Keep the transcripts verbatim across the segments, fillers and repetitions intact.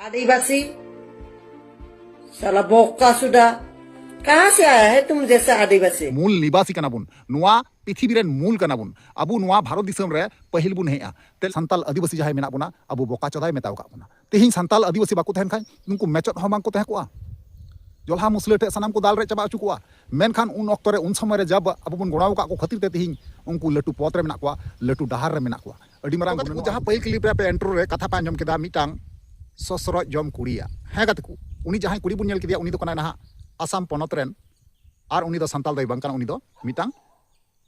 आदिवासी, साला बोका सुदा, कहाँ से आया है तुम जैसा आदिवासी? ᱢᱩᱞ ᱱᱤᱵᱟᱥᱤ ᱠᱟᱱᱟ ᱵᱚᱱ, ᱱᱚᱣᱟ ᱯᱨᱤᱛᱷᱤᱵᱤ ᱨᱮᱱ ᱢᱩᱞ ᱠᱟᱱᱟ ᱵᱚᱱ᱾ ᱟᱵᱚ ᱱᱚᱣᱟ ᱵᱷᱟᱨᱚᱛ ᱫᱤᱥᱚᱢ ᱨᱮ ᱯᱟᱹᱦᱤᱞ ᱵᱚᱱ ᱦᱮᱡᱼᱟ᱾ ᱛᱮ ᱥᱟᱱᱛᱟᱞ ᱟᱹᱫᱤᱵᱟᱹᱥᱤ ᱡᱟᱦᱟᱸᱭ ᱢᱮᱱᱟᱜ ᱵᱚᱱᱟ, ᱟᱵᱚ ᱵᱚᱠᱟ ᱪᱚᱫᱟᱭ ᱢᱮᱛᱟᱣ ᱠᱟᱜ ᱵᱚᱱᱟ᱾ ᱛᱮᱦᱮᱧ ᱥᱟᱱᱛᱟᱞ ᱟᱹᱫᱤᱵᱟᱹᱥᱤ ᱵᱟᱠᱚ ᱛᱟᱦᱮᱱ ᱠᱷᱟᱱ ᱱᱩᱠᱩ ᱢᱮᱪᱚᱫ ᱦᱚᱸ ᱵᱟᱝ ᱠᱚ ᱛᱟᱦᱮᱸ ᱠᱚᱜᱼᱟ᱾ ᱡᱚᱞᱦᱟ ᱢᱩᱥᱞᱟᱹ ᱴᱷᱮᱱ ᱥᱟᱱᱟᱢ ᱠᱚ ᱫᱟᱞ ᱨᱮᱡ ᱪᱟᱵᱟ ᱦᱚᱪᱚ ᱠᱚᱣᱟ᱾ ᱢᱮᱱᱠᱷᱟᱱ ᱩᱱ ᱚᱠᱛᱚ ᱨᱮ, ᱩᱱ ᱥᱚᱢᱚᱭ ᱨᱮ ᱡᱟᱵ ᱟᱵᱚ ᱵᱚᱱ ᱜᱚᱲᱚ ᱟᱠᱟᱫ ᱠᱚ ᱠᱷᱟᱹᱛᱤᱨ ᱛᱮ ᱛᱮᱦᱮᱧ ᱩᱱᱠᱩ ᱞᱟᱹᱴᱩ ᱯᱚᱫᱽ ᱨᱮ ᱢᱮᱱᱟᱜ ᱠᱚᱣᱟ, ᱞᱟᱹᱴᱩ ᱰᱟᱦᱟᱨ ᱨᱮ ᱢᱮᱱᱟᱜ ᱠᱚᱣᱟ᱾ ᱟᱹᱰᱤ ᱢᱟᱨᱟᱝ ᱜᱩᱱᱟᱹᱱ᱾ ᱡᱟᱦᱟᱸ ᱯᱟᱹᱦᱤᱞ clip ᱨᱮ ᱟᱯᱮ intro ᱨᱮ ᱠᱟᱛᱷᱟ ᱯᱮ ᱟᱸᱡᱚᱢ ᱠᱮᱫᱟ, ᱢᱤᱫᱴᱟᱝ ᱥᱚᱥᱨᱚᱡ ᱡᱚᱢ ᱠᱩᱲᱤᱭᱟᱜ, ᱦᱮᱸ ᱜᱟᱛᱮ ᱠᱚ, ᱩᱱᱤ ᱡᱟᱦᱟᱸᱭ ᱠᱩᱲᱤ ᱵᱚᱱ ᱧᱮᱞ ᱠᱮᱫᱮᱭᱟ, ᱩᱱᱤ ᱫᱚ ᱠᱟᱱᱟᱭ ᱱᱟᱦᱟᱜ ᱟᱥᱟᱢ ᱯᱚᱱᱚᱛ ᱨᱮᱱ, ᱟᱨ ᱩᱱᱤ ᱫᱚ ᱥᱟᱱᱛᱟᱞ ᱫᱚᱭ ᱵᱟᱝ ᱠᱟᱱᱟ, ᱩᱱᱤ ᱫᱚ ᱢᱤᱫᱴᱟᱝ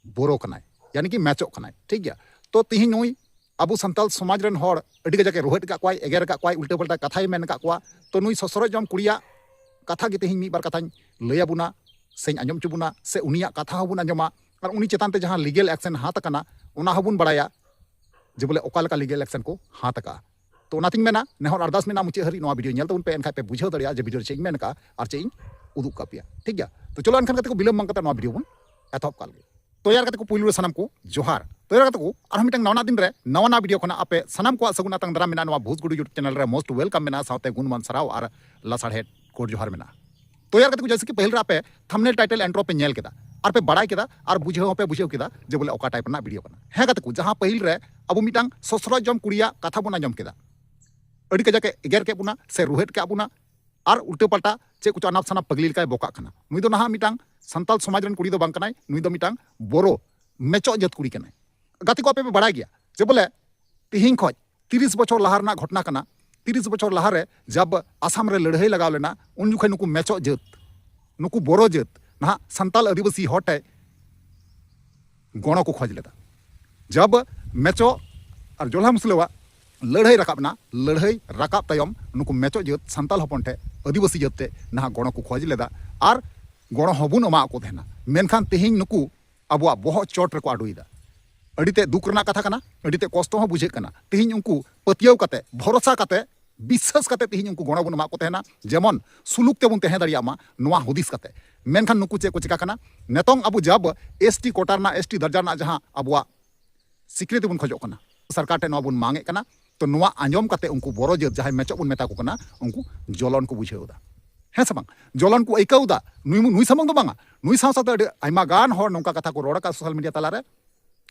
ᱵᱳᱨᱳ ᱠᱟᱱᱟᱭ, ᱭᱟᱱᱤ ᱠᱤ ᱢᱮᱪᱚᱜ ᱠᱟᱱᱟᱭ, ᱴᱷᱤᱠ ᱜᱮᱭᱟ᱾ ᱛᱚ ᱛᱤᱦᱤᱧ ᱱᱩᱭ ᱟᱵᱚ ᱥᱟᱱᱛᱟᱞ ᱥᱚᱢᱟᱡᱽ ᱨᱮᱱ ᱦᱚᱲ ᱟᱹᱰᱤ ᱠᱟᱡᱟᱠ ᱮ ᱨᱳᱦᱮᱫ ᱟᱠᱟᱫ ᱠᱚᱣᱟᱭ, ᱮᱜᱮᱨ ᱟᱠᱟᱫ ᱠᱚᱣᱟᱭ, ᱩᱞᱴᱟᱹ ᱯᱟᱞᱴᱟ ᱠᱟᱛᱷᱟᱭ ᱢᱮᱱ ᱟᱠᱟᱫ ᱠᱚᱣᱟ᱾ ᱛᱚ ᱱᱩᱭ ᱥᱚᱥᱨᱚᱡ ᱡᱚᱢ ᱠᱩᱲᱤᱭᱟᱜ ᱠᱟᱛᱷᱟ ᱜᱮ ᱛᱮᱦᱮᱧ ᱢᱤᱫ ᱵᱟᱨ ᱠᱟᱛᱷᱟᱧ ᱞᱟᱹᱭ ᱟᱵᱚᱱᱟ ᱥᱮᱧ ᱟᱸᱡᱚᱢ ᱦᱚᱪᱚ ᱵᱚᱱᱟ, ᱥᱮ ᱩᱱᱤᱭᱟᱜ ᱠᱟᱛᱷᱟ ᱦᱚᱸᱵᱚᱱ ᱟᱸᱡᱚᱢᱟ, ᱟᱨ ᱩᱱᱤ ᱪᱮᱛᱟᱱ ᱛᱮ ᱡᱟᱦᱟᱸ legal action ᱦᱟᱛ ᱟᱠᱟᱱᱟ, ᱚᱱᱟ ᱦᱚᱸᱵᱚᱱ ᱵᱟᱲᱟᱭᱟ ᱡᱮ ᱵᱚᱞᱮ ᱚᱠᱟ ᱞᱮᱠᱟ legal action ᱠᱚ ᱦᱟᱛ ᱟᱠᱟᱜᱼᱟ᱾ ᱛᱚ ᱚᱱᱟᱛᱤᱧ ᱢᱮᱱᱟ, ᱱᱮᱦᱚᱨ ᱟᱨᱫᱟᱥ ᱢᱮᱱᱟᱜᱼᱟ, ᱢᱩᱪᱟᱹᱫ ᱦᱟᱹᱨᱤᱡ ᱱᱚᱣᱟ video ᱧᱮᱞ ᱛᱟᱵᱚᱱ ᱯᱮ, ᱮᱱᱠᱷᱟᱱ ᱯᱮ ᱵᱩᱡᱷᱟᱹᱣ ᱫᱟᱲᱮᱭᱟᱜᱼᱟ ᱡᱮ video ᱨᱮ ᱪᱮᱫ ᱤᱧ ᱢᱮᱱ ᱟᱠᱟᱫᱼᱟ ᱟᱨ ᱪᱮᱫ ᱤᱧ ᱩᱫᱩᱜ ᱠᱟᱜ ᱯᱮᱭᱟ, ᱴᱷᱤᱠ ᱜᱮᱭᱟ᱾ ᱛᱚ ᱪᱚᱞᱚ ᱮᱱᱠᱷᱟᱱ ᱜᱟᱛᱮ ᱠᱚ, ᱵᱤᱞᱚᱢ ᱵᱟᱝ ᱠᱟᱛᱮ ᱱᱚᱣᱟ video ᱵᱚᱱ ᱮᱛᱚᱦᱚᱵ ᱠᱟᱜ ᱞᱮᱜᱮ᱾ ᱛᱚ ᱭᱟᱨ ᱜᱟᱛᱮ ᱠᱚ, ᱯᱩᱭᱞᱩ ᱨᱮ ᱥᱟᱱᱟᱢ ᱠᱚ ᱡᱚᱦᱟᱨ᱾ ᱛᱚ ᱭᱟᱨ ᱜᱟᱛᱮ ᱠᱚ, ᱟᱨᱦᱚᱸ ᱢᱤᱫᱴᱟᱝ ᱱᱟᱣᱟ ᱫᱤᱱ ᱨᱮ ᱱᱟᱣᱟ ᱱᱟᱣᱟ video ᱠᱷᱚᱱᱟᱜ ᱟᱯᱮ ᱥᱟᱱᱟᱢ ᱠᱚᱣᱟᱜ ᱥᱟᱹᱜᱩᱱ ᱟᱛᱟᱝ ᱫᱟᱨᱟᱢ ᱢᱮᱱᱟᱜᱼᱟ᱾ ᱱᱚᱣᱟ ᱵᱷᱩᱥ ᱜᱩᱰᱩ YouTube channel ᱨᱮ most welcome ᱢᱮᱱᱟᱜᱼᱟ, ᱥᱟᱶᱛᱮ ᱜᱩᱱᱢᱟᱱ ᱥᱟᱨᱦᱟᱣ ᱟᱨ ᱞᱟᱥᱟᱲᱦᱮᱫ ᱜᱚᱰ ᱡᱚᱦᱟᱨ ᱢᱮᱱᱟᱜᱼᱟ᱾ ᱛᱚ ᱭᱟᱨ ᱜᱟᱛᱮ ᱠᱚ, ᱡᱮᱭᱥᱮ ᱠᱤ ᱯᱟᱹᱦᱤᱞ ᱨᱮ ᱟᱯᱮ thumbnail, title, intro ᱯᱮ ᱧᱮᱞ ᱠᱮᱫᱟ, ᱟᱨ ᱯᱮ ᱵᱟᱲᱟᱭ ᱠᱮᱫᱟ, ᱟᱨ ᱵᱩᱡᱷᱟᱹᱣ ᱦᱚᱸᱯᱮ ᱵᱩᱡᱷᱟᱹᱣ ᱠᱮᱫᱟ ᱡᱮ ᱵᱚᱞᱮ ᱚᱠᱟ type ᱨᱮᱱᱟᱜ video ᱠᱟᱱᱟ᱾ ᱦᱮᱸ ᱜᱟᱛᱮ ᱠᱚ, ᱡᱟᱦᱟᱸ ᱯᱟᱹᱦᱤᱞ ᱨᱮ ᱟᱵᱚ ᱢᱤᱫᱴᱟᱝ ᱥᱚᱥᱨᱚᱡ ᱡᱚᱢ ᱠᱩᱲᱤᱭᱟᱜ ᱠᱟᱛᱷᱟ ᱵᱚᱱ ᱟᱸᱡᱚᱢ ᱠᱮᱫᱟ, ᱟᱹᱰᱤ ᱠᱟᱡᱟᱠ ᱮ ᱮᱜᱮᱨ ᱠᱮᱫ ᱵᱚᱱᱟ ᱥᱮ ᱨᱩᱦᱮᱫ ᱠᱮᱫ ᱵᱚᱱᱟ, ᱟᱨ ᱩᱞᱴᱟᱹ ᱯᱟᱞᱴᱟ ᱪᱮᱫ ᱠᱚᱪᱚ ᱟᱱᱟᱯ ᱥᱟᱱᱟᱯ ᱯᱟᱜᱽᱞᱤ ᱞᱮᱠᱟᱭ ᱵᱚᱠᱟᱜ ᱠᱟᱱᱟ᱾ ᱱᱩᱭ ᱫᱚ ᱱᱟᱦᱟᱜ ᱢᱤᱫᱴᱟᱝ ᱥᱟᱱᱛᱟᱞ ᱥᱚᱢᱟᱡᱽ ᱨᱮᱱ ᱠᱩᱲᱤ ᱫᱚ ᱵᱟᱝ ᱠᱟᱱᱟᱭ, ᱱᱩᱭ ᱫᱚ ᱢᱤᱫᱴᱟᱝ ᱵᱳᱨᱳ ᱢᱮᱪᱚᱜ ᱡᱟᱹᱛ ᱠᱩᱲᱤ ᱠᱟᱱᱟᱭ᱾ ᱜᱟᱛᱮ ᱠᱚ, ᱟᱯᱮ ᱯᱮ ᱵᱟᱲᱟᱭ ᱜᱮᱭᱟ ᱡᱮ ᱵᱚᱞᱮ ᱛᱤᱦᱤᱧ ᱠᱷᱚᱡ ᱛᱤᱨᱤᱥ ᱵᱚᱪᱷᱚᱨ ᱞᱟᱦᱟ ᱨᱮᱱᱟᱜ ᱜᱷᱚᱴᱚᱱᱟ ᱠᱟᱱᱟ᱾ ᱛᱤᱨᱤᱥ ᱵᱚᱪᱷᱚᱨ ᱞᱟᱦᱟᱨᱮ ᱡᱟᱵ ᱟᱥᱟᱢ ᱨᱮ ᱞᱟᱹᱲᱦᱟᱹᱭ ᱞᱟᱜᱟᱣ ᱞᱮᱱᱟ, ᱩᱱ ᱡᱚᱠᱷᱚᱱ ᱱᱩᱠᱩ ᱢᱮᱪᱚᱜ ᱡᱟᱹᱛ, ᱱᱩᱠᱩ ᱵᱳᱨᱳ ᱡᱟᱹᱛ ᱱᱟᱦᱟᱜ ᱥᱟᱱᱛᱟᱞ ᱟᱹᱫᱤᱵᱟᱹᱥᱤ ᱦᱚᱲ ᱴᱷᱮᱡ ᱜᱚᱲᱚ ᱠᱚ ᱠᱷᱚᱡ ᱞᱮᱫᱟ᱾ ᱡᱟᱵ ᱢᱮᱪᱚ ᱟᱨ ᱡᱚᱞᱦᱟ ᱢᱩᱥᱞᱟᱹᱣᱟᱜ ᱞᱟᱹᱲᱦᱟᱹᱭ ᱨᱟᱠᱟᱵ ᱮᱱᱟ, ᱞᱟᱹᱲᱦᱟᱹᱭ ᱨᱟᱠᱟᱵ ᱛᱟᱭᱚᱢ ᱱᱩᱠᱩ ᱢᱮᱪᱚ ᱡᱟᱹᱛ ᱥᱟᱱᱛᱟᱞ ᱦᱚᱯᱚᱱ ᱴᱷᱮᱡ ᱟᱹᱫᱤᱵᱟᱹᱥᱤ ᱡᱟᱹᱛ ᱛᱮ ᱱᱟᱦᱟᱜ ᱜᱚᱲᱚ ᱠᱚ ᱠᱷᱚᱡ ᱞᱮᱫᱟ, ᱟᱨ ᱜᱚᱲᱚ ᱦᱚᱸᱵᱚᱱ ᱮᱢᱟᱜ ᱠᱚ ᱛᱟᱦᱮᱱᱟ᱾ ᱢᱮᱱᱠᱷᱟᱱ ᱛᱮᱦᱮᱧ ᱱᱩᱠᱩ ᱟᱵᱚᱣᱟᱜ ᱵᱚᱦᱚᱜ ᱪᱚᱴ ᱨᱮᱠᱚ ᱟᱰᱚᱭᱮᱫᱟ᱾ ᱟᱹᱰᱤ ᱛᱮ ᱫᱩᱠ ᱨᱮᱱᱟᱜ ᱠᱟᱛᱷᱟ ᱠᱟᱱᱟ, ᱟᱹᱰᱤ ᱛᱮ ᱠᱚᱥᱴᱚ ᱦᱚᱸ ᱵᱩᱡᱷᱟᱹᱜ ᱠᱟᱱᱟ᱾ ᱛᱮᱦᱮᱧ ᱩᱱᱠᱩ ᱯᱟᱹᱛᱭᱟᱹᱣ ᱠᱟᱛᱮ, ᱵᱷᱚᱨᱚᱥᱟ ᱠᱟᱛᱮ, ᱵᱤᱥᱥᱟᱹᱥ ᱠᱟᱛᱮ ᱛᱮᱦᱮᱧ ᱩᱱᱠᱩ ᱜᱚᱲᱚ ᱵᱚᱱ ᱮᱢᱟᱜ ᱠᱚ ᱛᱟᱦᱮᱱᱟ, ᱡᱮᱢᱚᱱ ᱥᱩᱞᱩᱠ ᱛᱮᱵᱚᱱ ᱛᱟᱦᱮᱸ ᱫᱟᱲᱮᱭᱟᱜ ᱢᱟ, ᱱᱚᱣᱟ ᱦᱩᱫᱤᱥ ᱠᱟᱛᱮ᱾ ᱢᱮᱱᱠᱷᱟᱱ ᱱᱩᱠᱩ ᱪᱮᱫ ᱠᱚ ᱪᱤᱠᱟ ᱠᱟᱱᱟ? ᱱᱤᱛᱚᱝ ᱟᱵᱚ ᱡᱟᱵ ST quota ᱨᱮᱱᱟᱜ, ST ᱫᱟᱨᱡᱟ ᱨᱮᱱᱟᱜ ᱡᱟᱦᱟᱸ ᱟᱵᱚᱣᱟᱜ ᱥᱤᱠᱨᱤᱛᱤ ᱵᱚᱱ ᱠᱷᱚᱡᱚᱜ ᱠᱟᱱᱟ, ᱥᱚᱨᱠᱟᱨ ᱴᱷᱮᱱ ᱱᱚᱣᱟ ᱵᱚᱱ ᱢᱟᱝ ᱮᱫ ᱠᱟᱱᱟ᱾ ᱛᱚ ᱱᱚᱣᱟ ᱟᱸᱡᱚᱢ ᱠᱟᱛᱮ ᱩᱱᱠᱩ ᱵᱚᱨᱚ ᱡᱟᱹᱛ, ᱡᱟᱦᱟᱸᱭ ᱢᱮᱪᱚᱜ ᱵᱚᱱ ᱢᱮᱛᱟ ᱠᱚ ᱠᱟᱱᱟ, ᱩᱱᱠᱩ ᱡᱚᱞᱚᱱ ᱠᱚ ᱵᱩᱡᱷᱟᱹᱣ ᱮᱫᱟ᱾ ᱦᱮᱸ ᱥᱮ ᱵᱟᱝ? ᱡᱚᱞᱚᱱ ᱠᱚ ᱟᱹᱭᱠᱟᱹᱣ ᱮᱫᱟ᱾ ᱱᱩᱭ, ᱱᱩᱭ ᱥᱩᱢᱩᱝ ᱫᱚ ᱵᱟᱝᱟ, ᱱᱩᱭ ᱥᱟᱶ ᱥᱟᱶᱛᱮ ᱟᱹᱰᱤ ᱟᱭᱢᱟ ᱜᱟᱱ ᱦᱚᱲ ᱱᱚᱝᱠᱟ ᱠᱟᱛᱷᱟ ᱠᱚ ᱨᱚᱲ ᱟᱠᱟᱫ ᱥᱳᱥᱟᱞ ᱢᱤᱰᱤᱭᱟ ᱛᱟᱞᱟᱨᱮ,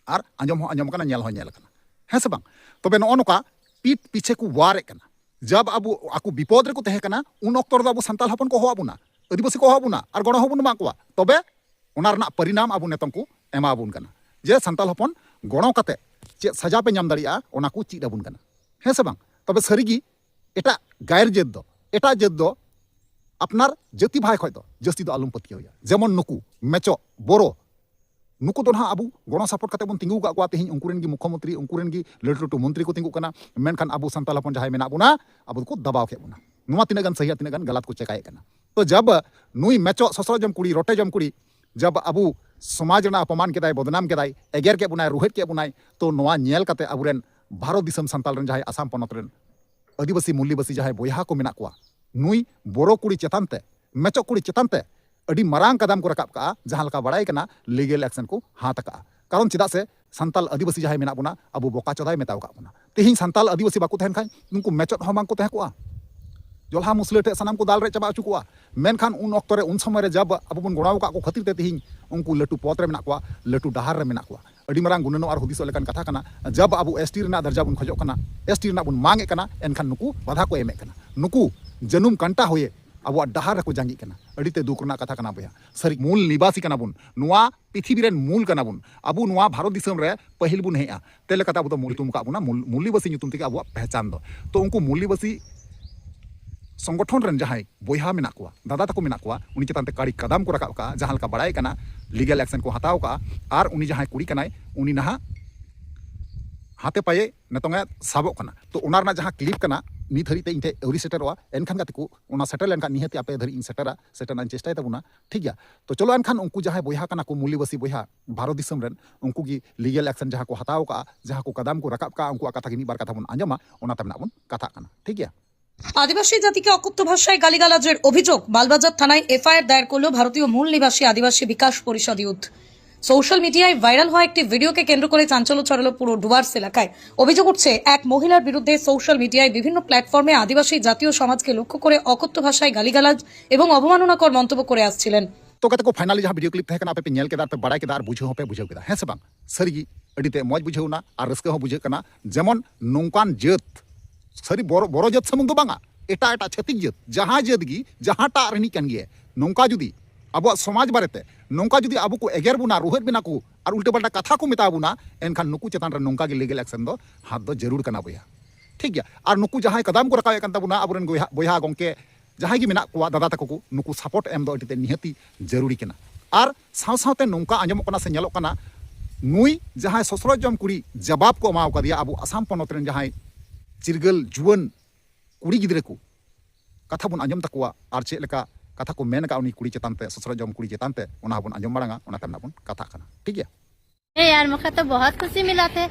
ᱟᱨ ᱟᱸᱡᱚᱢ ᱦᱚᱸ ᱟᱸᱡᱚᱢ ᱟᱠᱟᱱᱟ, ᱧᱮᱞ ᱦᱚᱸ ᱧᱮᱞ ᱟᱠᱟᱱᱟ᱾ ᱦᱮᱸ ᱥᱮ ᱵᱟᱝ? ᱛᱚᱵᱮ ᱱᱚᱜᱼᱚ ᱱᱚᱝᱠᱟ ᱯᱤᱴ ᱯᱤᱪᱷᱮ ᱠᱚ ᱣᱟᱨ ᱮᱫ ᱠᱟᱱᱟ᱾ ᱡᱟᱵ ᱟᱵᱚ, ᱟᱠᱚ ᱵᱤᱯᱚᱫ ᱨᱮᱠᱚ ᱛᱟᱦᱮᱸ ᱠᱟᱱᱟ, ᱩᱱ ᱚᱠᱛᱚ ᱨᱮᱫᱚ ᱟᱵᱚ ᱥᱟᱱᱛᱟᱲ ᱦᱚᱯᱚᱱ ᱠᱚ ᱦᱚᱦᱚ ᱟᱵᱚᱱᱟ, ᱟᱹᱫᱤᱵᱟᱹᱥᱤ ᱠᱚ ᱦᱚᱦᱚ ᱟᱵᱚᱱᱟ, ᱟᱨ ᱜᱚᱲᱚ ᱦᱚᱸᱵᱚᱱ ᱮᱢᱟ ᱠᱚᱣᱟ᱾ ᱛᱚᱵᱮ ᱚᱱᱟ ᱨᱮᱱᱟᱜ ᱯᱚᱨᱤᱱᱟᱢ ᱟᱵᱚ ᱱᱤᱛᱚᱝ ᱠᱚ ᱮᱢᱟ ᱟᱵᱚᱱ ᱠᱟᱱᱟ, ᱡᱮ ᱥᱟᱱᱛᱟᱲ ᱦᱚᱯᱚᱱ ᱜᱚᱲᱚ ᱠᱟᱛᱮ ᱪᱮᱫ ᱥᱟᱡᱟ ᱯᱮ ᱧᱟᱢ ᱫᱟᱲᱮᱭᱟᱜᱼᱟ, ᱚᱱᱟ ᱠᱚ ᱪᱮᱫ ᱟᱵᱚᱱ ᱠᱟᱱᱟ᱾ ᱦᱮᱸ ᱥᱮ ᱵᱟᱝ? ᱛᱚᱵᱮ ᱥᱟᱹᱨᱤᱜᱮ ᱮᱴᱟᱜ ᱜᱟᱭᱨ ᱡᱟᱹᱛ ᱫᱚ, ᱮᱴᱟᱜ ᱡᱟᱹᱛ ᱫᱚ ᱟᱯᱱᱟᱨ ᱡᱟᱹᱛᱤ ᱵᱷᱟᱭ ᱠᱷᱚᱡ ᱫᱚ ᱡᱟᱹᱥᱛᱤ ᱫᱚ ᱟᱞᱚᱢ ᱯᱟᱹᱛᱭᱟᱹᱣ ᱮᱭᱟ᱾ ᱡᱮᱢᱚᱱ ᱱᱩᱠᱩ ᱢᱮᱪᱚ, ᱵᱳᱨᱳ, ᱱᱩᱠᱩ ᱫᱚ ᱱᱟᱦᱟᱜ ᱟᱵᱚ ᱜᱚᱲᱚ ᱥᱟᱯᱚᱨᱴ ᱠᱟᱛᱮ ᱵᱚᱱ ᱛᱤᱸᱜᱩ ᱟᱠᱟᱫ ᱠᱚᱣᱟ᱾ ᱛᱮᱦᱮᱧ ᱩᱱᱠᱩ ᱨᱮᱱ ᱜᱮ ᱢᱩᱠᱷᱭᱚᱢᱚᱱᱛᱨᱤ, ᱩᱱᱠᱩ ᱨᱮᱱ ᱜᱮ ᱞᱟᱹᱴᱩ ᱞᱟᱹᱴᱩ ᱢᱚᱱᱛᱨᱤ ᱠᱚ ᱛᱤᱸᱜᱩᱜ ᱠᱟᱱᱟ, ᱢᱮᱱᱠᱷᱟᱱ ᱟᱵᱚ ᱥᱟᱱᱛᱟᱲ ᱦᱚᱯᱚᱱ ᱡᱟᱦᱟᱸᱭ ᱢᱮᱱᱟᱜ ᱵᱚᱱᱟ, ᱟᱵᱚ ᱫᱚᱠᱚ ᱫᱟᱵᱟᱣ ᱠᱮᱫ ᱵᱚᱱᱟ᱾ ᱱᱚᱣᱟ ᱛᱤᱱᱟᱹᱜ ᱜᱟᱱ ᱥᱟᱹᱦᱤᱭᱟ, ᱛᱤᱱᱟᱹᱜ ᱜᱟᱱ ᱜᱟᱞᱟᱛ ᱠᱚ ᱪᱮᱠᱟᱭᱮᱫ ᱠᱟᱱᱟ᱾ ᱛᱚ ᱡᱟᱵ ᱱᱩᱭ ᱢᱮᱪᱚ ᱥᱚᱥᱨᱚ ᱡᱚᱢ ᱠᱩᱲᱤ, ᱨᱚᱴᱮ ᱡᱚᱢ ᱠᱩᱲᱤ, ᱡᱟᱵ ᱟᱵᱚ ᱥᱚᱢᱟᱡᱽ ᱨᱮᱱᱟᱜ ᱚᱯᱚᱢᱟᱱ ᱠᱮᱫᱟᱭ, ᱵᱚᱫᱱᱟᱢ ᱠᱮᱫᱟᱭ, ᱮᱜᱮᱨ ᱠᱮᱫ ᱵᱚᱱᱟᱭ, ᱨᱩᱦᱮᱫ ᱠᱮᱫ ᱵᱚᱱᱟᱭ, ᱛᱚ ᱱᱚᱣᱟ ᱧᱮᱞ ᱠᱟᱛᱮ ᱟᱵᱚᱨᱮᱱ ᱵᱷᱟᱨᱚᱛ ᱫᱤᱥᱚᱢ ᱥᱟᱱᱛᱟᱲ ᱨᱮᱱ ᱡᱟᱦᱟᱸᱭ ᱟᱥᱟᱢ ᱯᱚᱱᱚᱛ ᱨᱮᱱ ᱟᱹᱫᱤᱵᱟᱹᱥᱤ ᱢᱩᱞᱞᱤᱵᱟᱹᱥᱤ ᱡᱟᱦᱟᱸᱭ ᱵᱚᱭᱦᱟ ᱠᱚ ᱢᱮᱱᱟᱜ ᱠᱚᱣᱟ, ᱱᱩᱭ ᱵᱳᱨᱳ ᱠᱩᱲᱤ ᱪᱮᱛᱟᱱ ᱛᱮ, ᱢᱮᱪᱚᱜ ᱠᱩᱲᱤ ᱪᱮᱛᱟᱱ ᱛᱮ ᱟᱹᱰᱤ ᱢᱟᱨᱟᱝ ᱠᱟᱫᱟᱢ ᱠᱚ ᱨᱟᱠᱟᱵ ᱠᱟᱜᱼᱟ, ᱡᱟᱦᱟᱸ ᱞᱮᱠᱟ ᱵᱟᱲᱟᱭ ᱠᱟᱱᱟ ᱞᱤᱜᱮᱞ ᱮᱠᱥᱮᱱ ᱠᱚ ᱦᱟᱛ ᱟᱠᱟᱜᱼᱟ᱾ ᱠᱟᱨᱚᱱ ᱪᱮᱫᱟᱜ ᱥᱮ ᱥᱟᱱᱛᱟᱞ ᱟᱹᱫᱤᱵᱟᱹᱥᱤ ᱡᱟᱦᱟᱸᱭ ᱢᱮᱱᱟᱜ ᱵᱚᱱᱟ, ᱟᱵᱚ ᱵᱚᱠᱟ ᱪᱚᱫᱟᱭ ᱢᱮᱛᱟᱣ ᱟᱠᱟᱫ ᱵᱚᱱᱟ᱾ ᱛᱮᱦᱮᱧ ᱥᱟᱱᱛᱟᱞ ᱟᱹᱫᱤᱵᱟᱹᱥᱤ ᱵᱟᱠᱚ ᱛᱟᱦᱮᱱ ᱠᱷᱟᱱ ᱱᱩᱠᱩ ᱢᱮᱪᱚᱫ ᱦᱚᱸ ᱵᱟᱝ ᱠᱚ ᱛᱟᱦᱮᱸ ᱠᱚᱜᱼᱟ᱾ ᱡᱚᱞᱦᱟ ᱢᱩᱥᱞᱟᱹ ᱴᱷᱮᱱ ᱥᱟᱱᱟᱢ ᱠᱚ ᱫᱟᱞ ᱨᱮ ᱪᱟᱵᱟ ᱦᱚᱪᱚ ᱠᱚᱣᱟ᱾ ᱢᱮᱱᱠᱷᱟᱱ ᱩᱱ ᱚᱠᱛᱚ ᱨᱮ, ᱩᱱ ᱥᱚᱢᱚᱭ ᱨᱮ ᱡᱟᱵ ᱟᱵᱚ ᱵᱚᱱ ᱜᱚᱲᱚ ᱟᱠᱟᱫ ᱠᱚ ᱠᱷᱟᱹᱛᱤᱨ ᱛᱮ ᱛᱮᱦᱮᱧ ᱩᱱᱠᱩ ᱞᱟᱹᱴᱩ ᱯᱚᱫᱽ ᱨᱮ ᱢᱮᱱᱟᱜ ᱠᱚᱣᱟ, ᱞᱟᱹᱴᱩ ᱰᱟᱦᱟᱨ ᱨᱮ ᱢᱮᱱᱟᱜ ᱠᱚᱣᱟ᱾ ᱟᱹᱰᱤ ᱢᱟᱨᱟᱝ ᱜᱩᱱᱟᱹᱱᱚᱜ ᱟᱨ ᱦᱩᱫᱤᱥᱚᱜ ᱞᱮᱠᱟᱱ ᱠᱟᱛᱷᱟ ᱠᱟᱱᱟ᱾ ᱡᱟᱵ ᱟᱵᱚ ᱮᱥ ᱴᱤ ᱨᱮᱱᱟᱜ ᱫᱟᱨᱡᱟ ᱵᱚᱱ ᱠᱷᱚᱡᱚᱜ ᱠᱟᱱᱟ, ᱮᱥ ᱴᱤ ᱨᱮᱱᱟᱜ ᱵᱚᱱ ᱢᱟᱝ ᱮᱫ ᱠᱟᱱᱟ, ᱮᱱᱠᱷᱟᱱ ᱱᱩᱠᱩ ᱵᱟᱫᱷᱟ ᱠᱚ ᱮᱢᱮᱫ ᱠᱟᱱᱟ᱾ ᱱᱩᱠᱩ ᱡᱟᱹᱱᱩᱢ ᱠᱟᱱᱴᱟ ᱦᱚᱭᱮ ᱟᱵᱚᱣᱟᱜ ᱰᱟᱦᱟᱨ ᱨᱮᱠᱚ ᱡᱟᱸᱜᱤᱜ ᱠᱟᱱᱟ᱾ ᱟᱹᱰᱤ ᱛᱮ ᱫᱩᱠ ᱨᱮᱱᱟᱜ ᱠᱟᱛᱷᱟ ᱠᱟᱱᱟ ᱵᱚᱭᱦᱟ᱾ ᱥᱟᱹᱨᱤ ᱢᱩᱞ ᱱᱤᱵᱟᱥᱤ ᱠᱟᱱᱟ ᱵᱚᱱ, ᱱᱚᱣᱟ ᱯᱨᱤᱛᱷᱤᱵᱤ ᱨᱮᱱ ᱢᱩᱞ ᱠᱟᱱᱟ ᱵᱚᱱ᱾ ᱟᱵᱚ ᱱᱚᱣᱟ ᱵᱷᱟᱨᱚᱛ ᱫᱤᱥᱚᱢ ᱨᱮ ᱯᱟᱹᱦᱤᱞ ᱵᱚᱱ ᱦᱮᱡᱼᱟ, ᱛᱮ ᱞᱮᱠᱟᱛᱮ ᱟᱵᱚ ᱫᱚ ᱢᱩᱞ ᱧᱩᱛᱩᱢ ᱟᱠᱟᱫ ᱵᱚᱱᱟ, ᱢᱩᱞ-, ᱢᱩᱞᱞᱤᱵᱟᱹᱥᱤ ᱧᱩᱛᱩᱢ ᱛᱮᱜᱮ ᱟᱵᱚᱣᱟᱜ ᱯᱮᱦᱪᱟᱱ ᱫᱚ᱾ ᱛᱚ ᱩᱱᱠᱩ ᱢᱩᱞᱞᱤᱵᱟᱹᱥᱤ ᱥᱚᱝᱜᱚᱴᱷᱚᱱ ᱨᱮᱱ ᱡᱟᱦᱟᱸᱭ ᱵᱚᱭᱦᱟ ᱢᱮᱱᱟᱜ ᱠᱚᱣᱟ, ᱫᱟᱫᱟ ᱛᱟᱠᱚ ᱢᱮᱱᱟᱜ ᱠᱚᱣᱟ, ᱩᱱᱤ ᱪᱮᱛᱟᱱ ᱛᱮ ᱠᱟᱹᱲᱤ ᱠᱟᱫᱟᱢ ᱠᱚ ᱨᱟᱠᱟᱵ ᱠᱟᱜᱼᱟ, ᱡᱟᱦᱟᱸ ᱞᱮᱠᱟ ᱵᱟᱲᱟᱭ ᱠᱟᱱᱟ ᱞᱤᱜᱟᱞ ᱮᱠᱥᱮᱱ ᱠᱚ ᱦᱟᱛᱟᱣ ᱠᱟᱜᱼᱟ, ᱟᱨ ᱩᱱᱤ ᱡᱟᱦᱟᱸᱭ ᱠᱩᱲᱤ ᱠᱟᱱᱟᱭ, ᱩᱱᱤ ᱱᱟᱦᱟᱜ ᱦᱟᱛᱮ ᱯᱟᱭᱮ ᱱᱤᱛᱚᱝ ᱮ ᱥᱟᱵᱚᱜ ᱠᱟᱱᱟ᱾ ᱛᱚ ᱚᱱᱟ ᱨᱮᱱᱟᱜ ᱡᱟᱦᱟᱸ ᱠᱞᱤᱯ ᱠᱟᱱᱟ, ᱱᱤᱛ ᱦᱟᱹᱨᱤᱡ ᱛᱮ ᱤᱧ ᱴᱷᱮᱱ ᱟᱹᱣᱨᱤ ᱥᱮᱴᱮᱨᱚᱜᱼᱟ᱾ ᱮᱱᱠᱷᱟᱱ ᱜᱟᱛᱮ ᱠᱚ, ᱚᱱᱟ ᱥᱮᱴᱮᱨ ᱞᱮᱱᱠᱷᱟᱱ ᱱᱤᱦᱟᱹᱛ ᱟᱯᱮ ᱫᱷᱟᱹᱨᱤᱡ ᱤᱧ ᱥᱮᱴᱮᱨᱟ, ᱥᱮᱴᱮᱨ ᱨᱮᱱᱟᱜ ᱤᱧ ᱪᱮᱥᱴᱟᱭ ᱛᱟᱵᱚᱱᱟ, ᱴᱷᱤᱠ ᱜᱮᱭᱟ? ᱛᱚ ᱪᱚᱞᱚ ᱮᱱᱠᱷᱟᱱ ᱩᱱᱠᱩ ᱡᱟᱦᱟᱸᱭ ᱵᱚᱭᱦᱟ ᱠᱟᱱᱟ ᱠᱚ, ᱢᱩᱞᱞᱤᱵᱟᱹᱥᱤ ᱵᱚᱭᱦᱟ, ᱵᱷᱟᱨᱚᱛ ᱫᱤᱥᱚᱢ ᱨᱮᱱ, ᱩᱱᱠᱩ ᱜᱮ ᱞᱤᱜᱟᱞ ᱮᱠᱥᱮᱱ ᱡᱟᱦᱟᱸ ᱠᱚ ᱦᱟᱛᱟᱣ ᱠᱟᱜᱼᱟ, ᱡᱟᱦᱟᱸ ᱠᱚ ᱠᱟᱫᱟᱢ ᱠᱚ ᱨᱟᱠᱟᱵ ᱠᱟᱜᱼᱟ, ᱩᱱᱠᱩᱣᱟᱜ ᱠᱟᱛᱷᱟ ᱜᱮ ᱢᱤᱫ ᱵᱟᱨ ᱠᱟᱛᱷᱟ ᱵᱚᱱ ᱟᱸᱡᱚᱢᱟ, ᱚᱱᱟ ᱛᱟᱭᱚᱢ ᱱᱟᱜ ᱵᱚᱱ ᱠᱟᱛᱷᱟᱜ ᱠᱟᱱᱟ, ᱴᱷᱤᱠ ᱜᱮᱭᱟ? আদিবাসী জাতিকে অকথ্য ভাষায় গালিগালাজের অভিযোগ, মালবাজার থানায় এফআইআর দায়ের করল ভারতীয় মূল নিবাসী আদিবাসী বিকাশ পরিষদ ইউথ। সোশ্যাল মিডিয়ায় ভাইরাল হওয়া একটি ভিডিওকে কেন্দ্র করে চাঞ্চল্য ছড়ালো পুরো ডুয়ার্স এলাকায়। অভিযোগ উঠছে, এক মহিলার বিরুদ্ধে সোশ্যাল মিডিয়ায় বিভিন্ন প্ল্যাটফর্মে আদিবাসী জাতীয় সমাজকে লক্ষ্য করে অকথ্য ভাষায় গালিগালাজ এবং অবমাননাকর মন্তব্য করে আসছিলেন। ᱛᱚ ᱜᱟᱛᱮ ᱠᱚ, finally ᱡᱟᱦᱟᱸ video clip ᱛᱟᱦᱮᱸ ᱠᱟᱱᱟ, ᱟᱯᱮ ᱯᱮ ᱧᱮᱞ ᱠᱮᱫᱟ ᱟᱨ ᱯᱮ ᱵᱟᱲᱟᱭ ᱠᱮᱫᱟ ᱟᱨ ᱵᱩᱡᱷᱟᱹᱣ ᱦᱚᱸᱯᱮ ᱵᱩᱡᱷᱟᱹᱣ ᱠᱮᱫᱟ, ᱦᱮᱸ ᱥᱮ ᱵᱟᱝ? ᱥᱟᱹᱨᱤᱜᱮ ᱟᱹᱰᱤ ᱛᱮ ᱢᱚᱡᱽ ᱵᱩᱡᱷᱟᱹᱣ ᱮᱱᱟ ᱟᱨ ᱨᱟᱹᱥᱠᱟᱹ ᱦᱚᱸ ᱵᱩᱡᱷᱟᱹᱜ ᱠᱟᱱᱟ᱾ ᱡᱮᱢᱚᱱ ᱱᱚᱝᱠᱟᱱ ᱡᱟᱹᱛ, ᱥᱟᱹᱨᱤ ᱵᱚᱨᱚ ᱵᱚᱨᱚ ᱡᱟᱹᱛ ᱥᱩᱢᱩᱝ ᱫᱚ ᱵᱟᱝᱟ, ᱮᱴᱟᱜ ᱮᱴᱟᱜ ᱪᱷᱟᱹᱛᱤᱠ ᱡᱟᱹᱛ, ᱡᱟᱦᱟᱸ ᱡᱟᱹᱛ ᱜᱮ, ᱡᱟᱦᱟᱸᱴᱟᱜ ᱨᱤᱱᱤᱡ ᱠᱟᱱ ᱜᱮᱭᱟᱭ, ᱱᱚᱝᱠᱟ ᱡᱩᱫᱤ ᱟᱵᱚᱣᱟᱜ ᱥᱚᱢᱟᱡᱽ ᱵᱟᱨᱮᱛᱮ ᱱᱚᱝᱠᱟ ᱡᱩᱫᱤ ᱟᱵᱚ ᱠᱚ ᱮᱜᱮᱨ ᱵᱚᱱᱟ, ᱨᱩᱦᱮᱫ ᱵᱮᱱᱟ ᱠᱚ ᱟᱨ ᱩᱞᱴᱟᱹ ᱯᱟᱞᱴᱟ ᱠᱟᱛᱷᱟ ᱠᱚ ᱢᱮᱛᱟ ᱵᱚᱱᱟ, ᱮᱱᱠᱷᱟᱱ ᱱᱩᱠᱩ ᱪᱮᱛᱟᱱ ᱨᱮ ᱱᱚᱝᱠᱟ ᱜᱮ legal action ᱫᱚ ᱦᱟᱛ ᱫᱚ ᱡᱟᱹᱨᱩᱲ ᱠᱟᱱᱟ ᱵᱚᱭᱦᱟ᱾ ᱴᱷᱤᱠ ᱜᱮᱭᱟ? ᱟᱨ ᱱᱩᱠᱩ ᱡᱟᱦᱟᱸᱭ ᱠᱟᱫᱟᱢ ᱠᱚ ᱨᱟᱠᱟᱵᱮᱫ ᱠᱟᱱ ᱛᱟᱵᱚᱱᱟ, ᱟᱵᱚᱨᱮᱱ ᱵᱚᱭᱦᱟ, ᱵᱚᱭᱦᱟ ᱜᱚᱝᱠᱮ ᱡᱟᱦᱟᱸᱭ ᱜᱮ ᱢᱮᱱᱟᱜ ᱠᱚᱣᱟ, ᱫᱟᱫᱟ ᱛᱟᱠᱚ ᱠᱚ, ᱱᱩᱠᱩ support ᱮᱢ ᱫᱚ ᱟᱹᱰᱤ ᱛᱮ ᱱᱤᱦᱟᱹᱛᱤ ᱡᱟᱹᱨᱩᱲᱤ ᱠᱟᱱᱟ᱾ ᱟᱨ ᱥᱟᱶ ᱥᱟᱶᱛᱮ ᱱᱚᱝᱠᱟ ᱟᱸᱡᱚᱢᱚᱜ ᱠᱟᱱᱟ ᱥᱮ ᱧᱮᱞᱚᱜ ᱠᱟᱱᱟ, ᱱᱩᱭ ᱡᱟᱦᱟᱸᱭ ᱥᱚᱥᱨᱚᱡ ᱡᱚᱢ ᱠᱩᱲᱤ ᱡᱟᱵᱟᱵ ᱠᱚ ᱮᱢᱟᱣ ᱠᱟᱫᱮᱭᱟ ᱟᱵᱚ ᱟᱥᱟᱢ ᱯᱚᱱᱚᱛ ᱨᱮᱱ ᱡᱟᱦᱟᱸᱭ ᱪᱤᱨᱜᱟᱹᱞ ᱡᱩᱣᱟᱹᱱ ᱠᱩᱲᱤ ᱜᱤᱫᱽᱨᱟᱹ ᱠᱚ, ᱠᱟᱛᱷᱟ ᱵᱚᱱ ᱟᱸᱡᱚᱢ ᱛᱟᱠᱚᱣᱟ ᱟᱨ ᱪᱮᱫ ᱞᱮᱠᱟ ᱠᱟᱛᱷᱟ ᱠᱚ ᱢᱮᱱ ᱟᱠᱟᱫ ᱩᱱᱤ ᱠᱩᱲᱤ ᱪᱮᱛᱟᱱ ᱛᱮ, ᱥᱚᱥᱨᱚᱡ ᱡᱚᱢ ᱠᱩᱲᱤ ᱪᱮᱛᱟᱱ ᱛᱮ, ᱚᱱᱟ ᱦᱚᱸᱵᱚᱱ ᱟᱸᱡᱚᱢ ᱢᱟᱲᱟᱝᱟ, ᱚᱱᱟ ᱛᱟᱭᱚᱢ ᱱᱟᱜ ᱵᱚᱱ ᱠᱟᱛᱷᱟᱜ ᱠᱟᱱᱟ᱾ ᱴᱷᱤᱠ ᱜᱮᱭᱟ? ए यार, मुझे तो बहुत खुशी मिला थे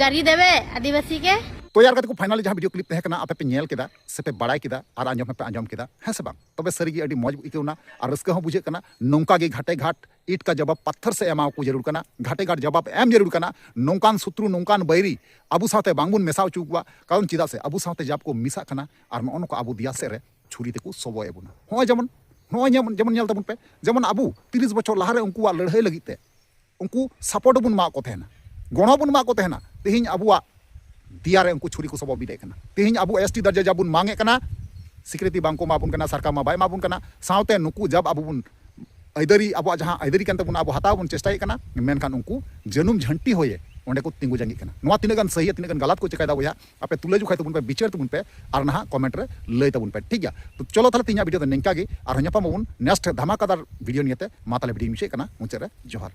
गाड़ी देवे आदिवासी के। ᱛᱚ ᱭᱟᱨ ᱜᱟᱛᱮ ᱠᱚ, finally ᱡᱟᱦᱟᱸ video clip ᱛᱟᱦᱮᱸ ᱠᱟᱱᱟ, ᱟᱯᱮ ᱯᱮ ᱧᱮᱞ ᱠᱮᱫᱟ ᱥᱮ ᱯᱮ ᱵᱟᱲᱟᱭ ᱠᱮᱫᱟ ᱟᱨ ᱟᱸᱡᱚᱢ ᱦᱚᱸᱯᱮ ᱟᱸᱡᱚᱢ ᱠᱮᱫᱟ, ᱦᱮᱸ ᱥᱮ ᱵᱟᱝ? ᱛᱚᱵᱮ ᱥᱟᱹᱨᱤᱜᱮ ᱟᱹᱰᱤ ᱢᱚᱡᱽ ᱟᱹᱭᱠᱟᱹᱣ ᱮᱱᱟ ᱟᱨ ᱨᱟᱹᱥᱠᱟᱹ ᱦᱚᱸ ᱵᱩᱡᱷᱟᱹᱜ ᱠᱟᱱᱟ᱾ ᱱᱚᱝᱠᱟ ᱜᱮ ᱜᱷᱟᱴᱮ ᱜᱷᱟᱴ ᱤᱴ ᱠᱟ ᱡᱟᱵᱟᱵ ᱯᱟᱛᱷᱚᱨ ᱥᱮ ᱮᱢᱟᱣ ᱠᱚ ᱡᱟᱹᱨᱩᱲ ᱠᱟᱱᱟ, ᱜᱷᱟᱴᱮ ᱜᱷᱟᱴ ᱡᱟᱵᱟᱵ ᱮᱢ ᱡᱟᱹᱨᱩᱲ ᱠᱟᱱᱟ᱾ ᱱᱚᱝᱠᱟᱱ ᱥᱚᱛᱨᱩ, ᱱᱚᱝᱠᱟᱱ ᱵᱟᱹᱭᱨᱤ ᱟᱵᱚ ᱥᱟᱶᱛᱮ ᱵᱟᱝᱵᱚᱱ ᱢᱮᱥᱟ ᱦᱚᱪᱚ ᱠᱚᱣᱟ, ᱠᱟᱨᱚᱱ ᱪᱮᱫᱟᱜ ᱥᱮ ᱟᱵᱚ ᱥᱟᱶᱛᱮ ᱡᱟᱵ ᱠᱚ ᱢᱮᱥᱟᱜ ᱠᱟᱱᱟ ᱟᱨ ᱱᱚᱜᱼᱚ ᱱᱚᱝᱠᱟ ᱟᱵᱚ ᱫᱮᱭᱟ ᱥᱮᱫ ᱨᱮ ᱪᱷᱩᱨᱤ ᱛᱮᱠᱚ ᱥᱚᱵᱚᱭᱮᱫ ᱵᱚᱱᱟ᱾ ᱱᱚᱜᱼᱚᱭ ᱡᱮᱢᱚᱱ, ᱱᱚᱜᱼᱚᱭ ᱡᱮᱢᱚᱱ, ᱡᱮᱢᱚᱱ ᱧᱮᱞ ᱛᱟᱵᱚᱱ ᱯᱮ, ᱡᱮᱢᱚᱱ ᱟᱵᱚ ᱛᱤᱨᱤᱥ ᱵᱚᱪᱷᱚᱨ ᱞᱟᱦᱟᱨᱮ ᱩᱱᱠᱩᱣᱟᱜ ᱞᱟᱹᱲᱦᱟᱹᱭ ᱞᱟᱹᱜᱤᱫ ᱛᱮ ᱩᱱᱠᱩ support ᱵᱚᱱ ᱮᱢᱟᱜ ᱠᱚ ᱛᱟᱦᱮᱱᱟ, ᱜᱚᱲᱚ ᱵᱚᱱ ᱮᱢᱟᱜ ᱠᱚ ᱛᱟᱦᱮᱱᱟ᱾ ᱛᱮᱦᱮᱧ ᱟᱵᱚᱣᱟᱜ ᱫᱮᱭᱟ ᱨᱮ ᱩᱱᱠᱩ ᱪᱷᱩᱨᱤ ᱠᱚ ᱥᱚᱵᱚ ᱵᱤᱫᱮᱫ ᱠᱟᱱᱟ᱾ ᱛᱮᱦᱮᱧ ᱟᱵᱚ ST ᱫᱟᱨᱡᱟ ᱡᱟ ᱵᱚᱱ ᱢᱟᱝ ᱮᱫ ᱠᱟᱱᱟ, ᱥᱤᱠᱨᱤᱛᱤ ᱵᱟᱝ ᱠᱚ ᱮᱢᱟ ᱵᱚᱱ ᱠᱟᱱᱟ, ᱥᱚᱨᱠᱟᱨ ᱢᱟ ᱵᱟᱭ ᱮᱢᱟ ᱵᱚᱱ ᱠᱟᱱᱟ᱾ ᱥᱟᱶᱛᱮ ᱱᱩᱠᱩ ᱡᱟᱵ ᱟᱵᱚ ᱵᱚᱱ ᱟᱹᱭᱫᱟᱹᱨᱤ, ᱟᱵᱚᱣᱟᱜ ᱡᱟᱦᱟᱸ ᱟᱹᱭᱫᱟᱹᱨᱤ ᱠᱟᱱ ᱛᱟᱵᱚᱱᱟ, ᱟᱵᱚ ᱦᱟᱛᱟᱣ ᱵᱚᱱ ᱪᱮᱥᱴᱟᱭᱮᱫ ᱠᱟᱱᱟ, ᱢᱮᱱᱠᱷᱟᱱ ᱩᱱᱠᱩ ᱡᱟᱹᱱᱩᱢ ᱡᱷᱟᱹᱱᱴᱤ ᱦᱚᱭᱮ ᱚᱸᱰᱮ ᱠᱚ ᱛᱤᱸᱜᱩ ᱡᱟᱸᱜᱤᱜ ᱠᱟᱱᱟ᱾ ᱱᱚᱣᱟ ᱛᱤᱱᱟᱹᱜ ᱜᱟᱱ ᱥᱟᱹᱦᱤᱭᱟ, ᱛᱤᱱᱟᱹᱜ ᱜᱟᱱ ᱜᱟᱞᱟᱛ ᱠᱚ ᱪᱮᱠᱟᱭᱮᱫᱟ ᱵᱚᱭᱦᱟ, ᱟᱯᱮ ᱛᱩᱞᱟᱹ ᱡᱚᱠᱷᱟᱭ ᱛᱟᱵᱚᱱ ᱯᱮ, ᱵᱤᱪᱟᱹᱨ ᱛᱟᱵᱚᱱ ᱯᱮ ᱟᱨ ᱱᱟᱦᱟᱜ comment ᱨᱮ ᱞᱟᱹᱭ ᱛᱟᱵᱚᱱ ᱯᱮ, ᱴᱷᱤᱠ ᱜᱮᱭᱟ? ᱛᱚ ᱪᱚᱞᱚ ᱛᱟᱦᱞᱮ ᱛᱮᱦᱮᱧᱟᱜ video ᱫᱚ ᱱᱤᱝᱠᱟ ᱜᱮ, ᱟᱨᱦᱚᱸ ᱧᱟᱯᱟᱢ ᱟᱵᱚᱱ next ᱫᱷᱟᱢᱟᱠᱟᱫᱟᱨ video ᱱᱤᱭᱮᱛᱮ᱾ ᱢᱟ ᱛᱟᱦᱞᱮ video ᱢᱩᱪᱟᱹᱫ ᱠᱟᱱᱟ, ᱢᱩᱪᱟᱹᱫ ᱨᱮ ᱡᱚᱦᱟᱨ᱾